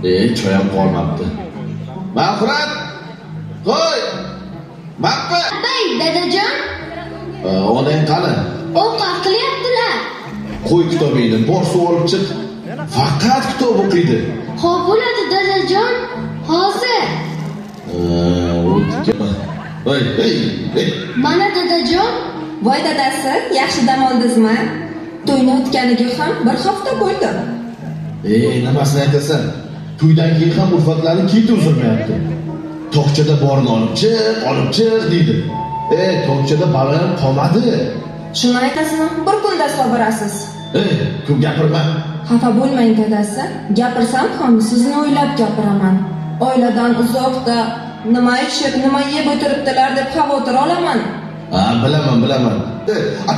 Choy ham qolmabdi. Mag'firat! Qo'y! Mappa! Bay, dadajon, Onang qani? Ovqat qilyaptilar. Qo'y kitobingni, bor suv olib chiq. Faqat kitob o'qiydi. Xo'p bo'ladi, dadajon. Hozir. Ey, ey, ey. Mana dadajon. Voy dadasi, yaxshi dam oldingizmi? To'yni o'tganiga ham bir hafta bo'ldi. Ey, nimasini aytasan? To'ydan keyin ham ulfatlarni keti uzilmayapti. Tokchada borini olib chiq, olib chiq deydi. Ey, tokchada balo ham qolmadi. Shuni aytasizmi? Bir kunda so'rasiz. Ey, ko'p gapirma. Xafa bo'lmang dadasi. Gapirsam ham sizni o'ylab gapiraman. Oiladan uzoqda nima ichib, nima yeb o'tiribdilar deb xavotir olaman. Ha, bilaman, bilaman.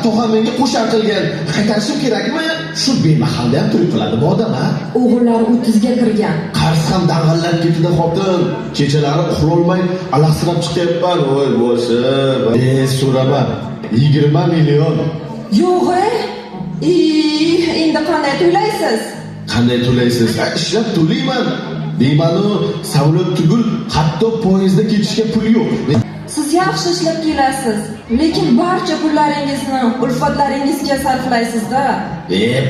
Tog'am menga qo'shar qilgan, qaytarishim kerakmi? Shu bemahalda ham to'y qiladi bu odam, ha? O'g'illari 30 ga kirgan. Qarz ham dang'illab ketdi xotin. Kechalari uxlolmay alahsirab chiqyapman. Voy boshim. So'rama. 20 million. Yo'q, endi qanday to'laysiz? Qanday to'laysiz? Ishlab to'layman. Deymanu, samolyot tugul, hatto poyezdda ketishga pul yo'q. Siz yaxshi ishlab kelasiz, lekin barcha pullaringizni ulfatlaringizga sarflaysiz-da.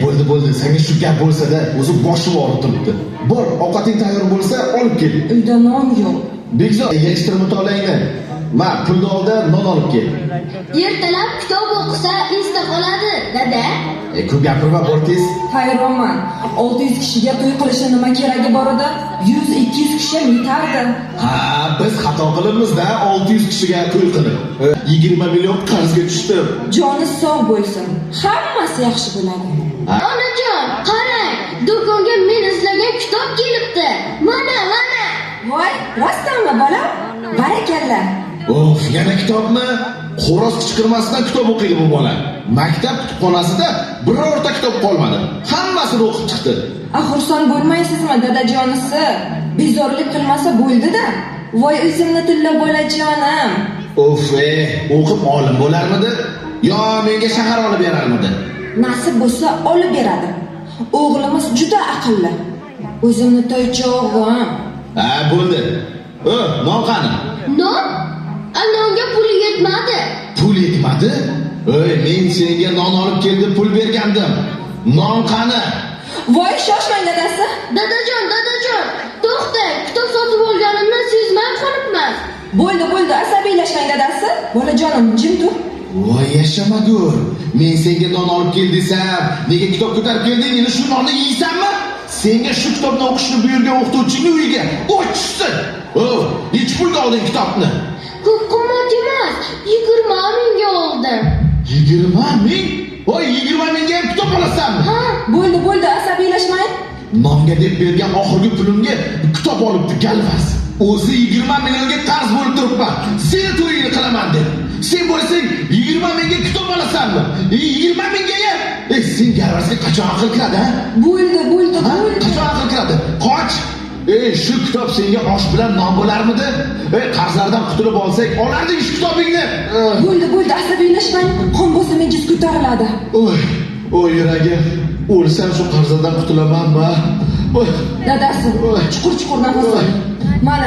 Bo'ldi, bo'ldi. Senga shu gap bo'lsa-da, o'zi boshim og'rib turibdi. Bor, ovqating tayyor bo'lsa, olib kel. Uyda non yo'q. Bekzod, yig'ishtir mutolaangni. Ma, pulni olda, non olib kel. Ertalab kitob o'qisa esda qoladi, dada. Ko'p gapirma, bor tez. Hayronman. 600 kishiga to'y qilishi nima keragi bor edi? 100-200 kishi yetardi. Ha, biz xato qilibmiz-da, 600 kishiga to'y qilib. 20 million qarzga tushdim. Joni sog' bo'lsin. Hammasi yaxshi bo'ladi. Onajon, qarang, do'konga men izlagan kitob kelibdi. Mana, mana. Voy, rostdanmi bolam? Barakalla. Of, yana kitobmi? Xo'roz qichqirmasidan kitob o'qiydi bu bola. Maktab kutubxonasida birorta kitob qolmadi. Hammasini o'qib chiqdi. Xursand bo'lmaysizmi dadajonisi? Bezorlik qilmasa bo'ldi-da. Voy o'zimni tilla bolajonim. Of, o'qib olim bo'larmidi? Yo menga shahar olib berarmidi? Nasib bo'lsa olib beradi. O'g'limiz juda aqlli. O'zimni toychog'im. Ha, bo'ldi. Non qani? Non? Nonga pul yetmadi. Pul yetmadi? Ey, men senga non olib keldim, pul bergandim. Non qani? Voy, shoshmang dadasi. Dadajon, dadajon, to'xtang, kitob sotib olganimni sezmay qolibman. Bo'ldi, bo'ldi, asabiylashmang dadasi. Bolajonim, jim tur. Voy, yashamagur. Men senga non olib kel desam, nega kitob ko'tarib kelding? Endi shu nonni yeysanmi? Senga shu kitobni o'qishni buyurgan o'qituvchingni uyiga o't tushsin. Necha pulga olding kitobni? Ko'p qimmat emas, 20 mingga oldim. 20 ming? Voy, 20 mingga ham kitob olasanmi? Ha, bo'ldi, bo'ldi, asabiylashmang. Nonga deb bergan oxirgi pulimga kitob olibdi galvas. O'zi 20 millionga qarz bo'lib turibman. Seni to'yingni qilaman deb. Sen bo'lsang 20 mingga kitob olasanmi? 20 mingga-ya? Sen galvasga qachon aql kiradi, ha? Bo'ldi, bo'ldi, bo'ldi. Qachon aql kiradi? Qoch! Shu kitob senga osh bilan non bo'larmidi? Qarzlardan qutulib olsak, olarding shu kitobingni. Bo'ldi, bo'ldi, asabiylashmang. Qon bosimingiz ko'tariladi. Oy, oy yuragim. O'lsam shu qarzlardan qutulamanmi? Oy. Dadasi, chuqur-chuqur nafas oling. Mana,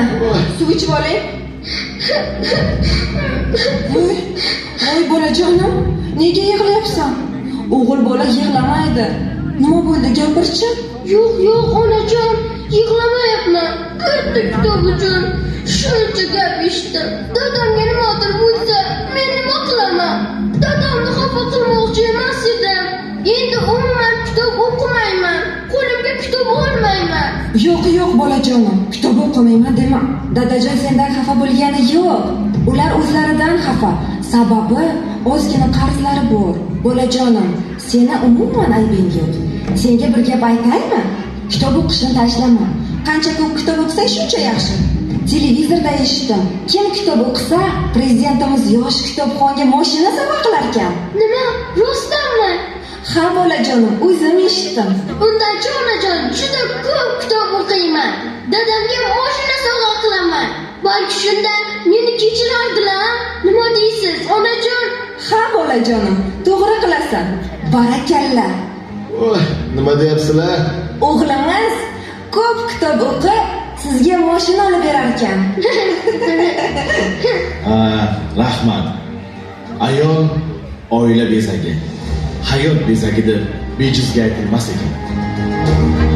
suv ichib oling. Voy, voy bolajonim, nega yig'layapsan? O'g'il bola yig'lamaydi. Nima bo'ldi, gapirchi? Yo'q, yo'q, onajon, yig'lamayapman. Bitta kitob uchun shuncha gap eshitdim. Dadamga nimadir bo'lsa, men nima qilaman? Dadamni xafa qilmoqchi emas edim. Endi umuman kitob o'qimayman. Qo'limga kitob olmayman. Yo'q, yo'q bolajonim, kitob o'qimayman dema. Dadajon sendan xafa bo'lgani yo'q. Ular o'zlaridan xafa. Sababi ozgina qarzlari bor. Bolajonim, seni umuman aybing yo'q. Senga bir gap aytaymi? Kitob o'qishni tashlama. Qancha ko'p kitob o'qisang shuncha yaxshi. Televizorda eshitdim. Kim kitob o'qisa, prezidentimiz yosh kitobxonga mashina sovg'a qilar ekan. Nima? Rostdanmi? Ha bolajonim, o'zim eshitdim. Undanchi onajon, juda ko'p kitob o'qiyman. Dadamga mashina sovg'a qilaman. Balki shunda meni kechirardilar. Nima deysiz, onajon? Ha bolajonim, to'g'ri qilasan. Barakalla. Nima deyapsizlar? O'g'limiz ko'p Ko'p kitob o'qib, sizga mashina olib berar ekan. Ha, rahmat. Ayol oila bezagi, hayot bezagi deb bejizga aytilmas ekan.